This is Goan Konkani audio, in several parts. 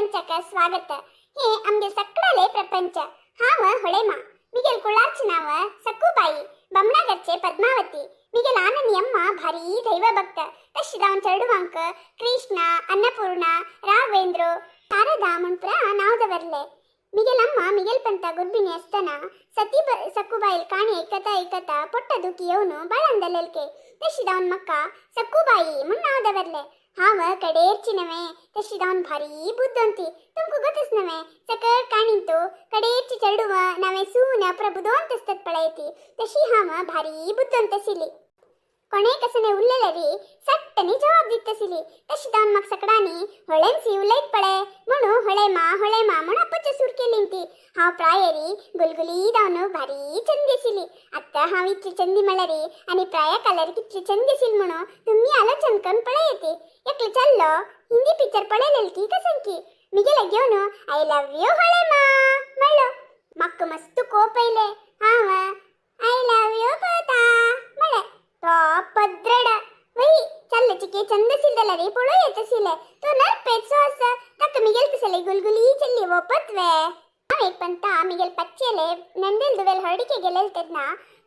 प्रपंचक स्वागत. हे आमगे सकडाले प्रपंच. हांव ಹೊಳೆಮ, ಮಿಗೆಲ್ ಕುಳ್ಳಾರ್ಚಿ ನಾವ ಸಕ್ಕುಬಾಯಿ, ಬಮ್ನಾಗರ್ಚೆ ಪದ್ಮಾವತಿ. ಮಿಗೆಲ್ ಆನನಿ ಅಮ್ಮ ಭಾರೀ ದೈವ ಭಕ್ತ. ತಶಿದಾವನ್ ಚರಡುವಾಂಕ ಕೃಷ್ಣ, ಅನ್ನಪೂರ್ಣ, ರಾಘವೇಂದ್ರ, ಶಾರದಾ ಮುಂಪ್ರ ನಾವ್ದವರ್ಲೆ. ಮಿಗೆಲ್ ಅಮ್ಮ ಮಿಗೆಲ್ ಪಂತ ಗುರ್ಬಿಣಿ ಅಸ್ತನ ಸತಿ ಸಕ್ಕುಬಾಯಿಲ್ ಕಾಣಿ ಐಕತ ಐಕತ ಪೊಟ್ಟ ದುಃಖಿಯವನು ಬಾಳಂದಲೆಲ್ಕೆ. ತಶಿದಾವನ್ ಮಕ್ಕ ಸಕ್ಕುಬಾಯಿ ಮುನ್ನಾವದವರ್ಲೆ. ಹಾವ ಕಡೇರ್ಚಿನವೆ ತಶಿದಾವನ್ ಭಾರೀ ಬುದ್ಧಂತಿ. ತುಮಕು ಗೊತ್ತಿಸ್ನವೆ ಸಕರ್ ಕಾಣಿಂತು ಕಡೇರ್ಚಿ ಚರಡುವ ನಾವೆ ಸೂನ ಪ್ರಬುದೋಂತಸ್ತತ್ ಪಳೆಯತಿ. ತಶಿ ಹಾವ ಭಾರೀ ಬುದ್ಧಂತ ಸಿಲಿ. ಕೊನೆ ಕಸನೆ ಉಲ್ಲೆಲರಿ ಸಟ್ಟನೆ ಜವಾಬ್ ದಿತ್ತಸಿಲಿ. ತಶಿದಾವನ್ ಮಕ್ ಸಕಡಾನಿ ಹೊಳೆನ್ಸಿ ಉಲ್ಲೈತ್ ಪಳೆ ಮುಣು ಹೊಳೆ ಮಾ ಹೊಳೆ ಮಾ ಮುಣ ಅಪ್ಪಚ್ಚ ಸುರ್ಕೆಲಿಂತಿ. ಹಾವ್ ಪ್ರಾಯರಿ ಗುಲ್ಗುಲೀದಾವನು ಭಾರೀ ಚಂದಿಸಿಲಿ. ಅತ್ತ ಹಾವ್ ಇತ್ಲಿ ಚಂದಿ ಮಳರಿ आणि ಪ್ರಾಯ ಕಲರ್ ಕಿತ್ಲಿ ಚಂದಿಸಿಲ್ ಮುಣು तुम्ही आलोचन करून पळयती. एकले चल्लो हिंदी पिक्चर पळयलेल की कसंकी मिगेला घेऊन I love you ಹೊಳೆ ಮಾ ಮಳ್ಳು. ಮಕ್ಕ ಮಸ್ತು ಕೋಪ ಇಲೆ. ಹಾವ I love you ಪೋತಾ ಮಳೆ तो पद्रड वही चल चिके चंद सिलदलरी ಪೊಳೋ ಎತ್ತಸಿಲೆ ತೋ ನರ್ ಪೆಟ್ಸೋ ಅಸ ತಕ್ಕ ಮಿಗೆಲ್ ತಸಲೆ ಗುಲ್ಗುಲಿ ಚೆಲ್ಲಿ ಒಪ್ಪತ್ವೆ. ಹಾವ್ ಪಂತ ಮಿಗೆಲ್ ಪಚ್ಚೆಲೆ ನಂದೆಲ್ ದುವೆಲ್ ಹೊರಡಿಕೆ ಗೆಲೆಲ್ತದ್ನ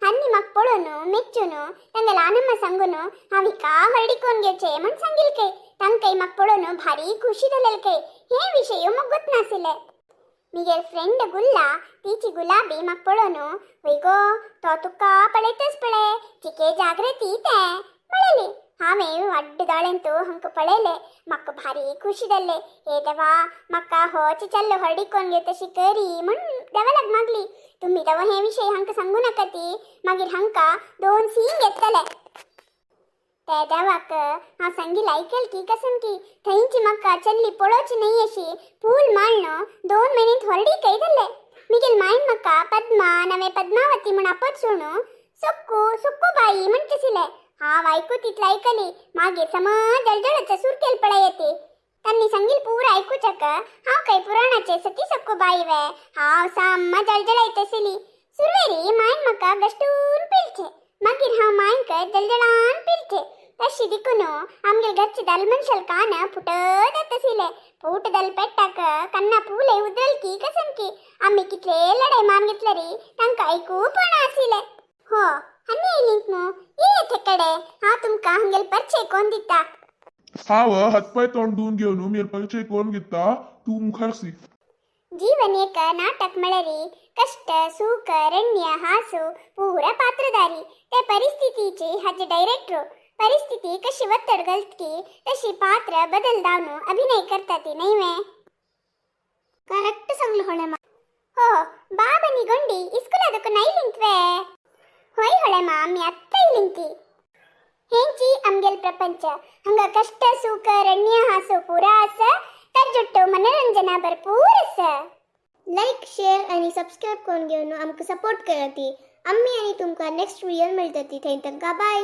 ಹನ್ನಿ ಮಕ್ ಪೊಳೋನು ಮೆಚ್ಚುನು ತಂಗಲ ಆನಮ್ಮ ಸಂಗುನು ಹಾವಿಕಾ ಹೊರಡಿಕೋನ್ ಗೆಚೆ ಮಣ್ ಸಂಗಿಲ್ಕೈ ತಂಕೈ ಮಕ್ ಪೊಳೋನು ಭಾರಿ ಖುಷಿದಲೆಲ್ಕೈ. ಹೇ ವಿಷಯ ಮೊಗ್ಗೊತ್ನಾಸಿಲೆ. ಮಿಗೆಲ್ ಫ್ರೆಂಡ್ ಗುಲ್ಲ ತೀಚಿ ಗುಲಾಬಿ ಮಕ್ ಪೊಳೋನು ವೈಗೋ ತೋ ತುಕ್ಕ ಪಳೆತಸ್ ಪಳೆ ಚಿಕೆ ಜಾಗೃತಿ ತೇ ಮಳೆಲಿ. ಹಾವೆ ಅಡ್ಡದಾಳೆಂತು ಹಂಕ ಪಳೆಲೆ ಮಕ್ಕ ಭಾರಿ ಖುಷಿದಲ್ಲೆ. ಏದವಾ ಮಕ್ಕ ಹೋಚಿ ಚಲ್ಲು ಹೊರಡಿಕೋನ್ಗೆ ತಶಿ ಕರಿ ಮುಣ್ ದವಲಗ್ ಮಗ್ಲಿ ತುಂಬಿದವ ಹೇ ವಿಷಯ ಹಂಕ ಸಂಗು ನಕತಿ ಮಗಿರ್ ಹಂಕ ದೋನ್ ಸೀಂಗ್ ಎತ್ತಲೆ. तेदावाक हांव संगील आयकल की कसन की थंयची म्हाका चल्ली पळोवची न्हय अशी फूल माळनो 2 म्हयन्यांत होरडी कैदल्ले. मिगेल मायन म्हाका पद्मा नवे पद्मावती म्हूण आपटसून सुक्कू सुक्कूबाई म्हणचेसिले. हांव आयकू तितलें आयकली मागीर समज जळजळाचे सूर केल पळयती. तांणी संगील पूर आयकूचक हांव काय पुराणाचे सती सक्कूबाई वे हांव साम्मा जळजळायतसिली. सुरवेरी मायन म्हाका गश्टून पिळचे मागीर हांव मायनक जळजळान पिळचे. तशी दिकून आमगेल घरचे दल मनशाल कान फुटत आतसिले. फूट दल पेट्टाक कन्ना पूले उद्रल की कसन की आम्ही कितले लढाई मान घेतलरी तांकां आयकू पण आसिले. हो हन्नी येयलींत मू येयात कडे हांव तुमकां हांगेल परिचय कोन दिता. हांव हातपाय तोंड धुवन घेवन मेर परिचय करून घेता. तूं मुखार सी. जीवन एक नाटक म्हळ्यारी कष्ट सुख रण्य हासू पूरा पात्रधारी ते परिस्थितीचे हाचे डायरेक्टर. परिस्थिती कशी वत्तड घालत तशी पात्र बदल दावन अभिनय करता ती न्हय वे? करेक्ट सांगलं होळे मा. हो बाबनी गोंडी इस्कुलादक नैलिंत्वे होय ಹೊಳೆ ಮಾ आम्ही ಅತ್ತ ಇಲ್ಲಿಂತಿ. हेंची आमगेल प्रपंच हंगा कष्ट सुख रण्य हासू पुरा आसा तर मनोरंजना भरपूर आसा. लाईक शेअर आणि सबस्क्राईब करून घेऊन आमकां सपोर्ट कराती. आम्ही आणि तुमकां नेक्स्ट व्हिडिओ मेळटली. थंय तांकां बाय.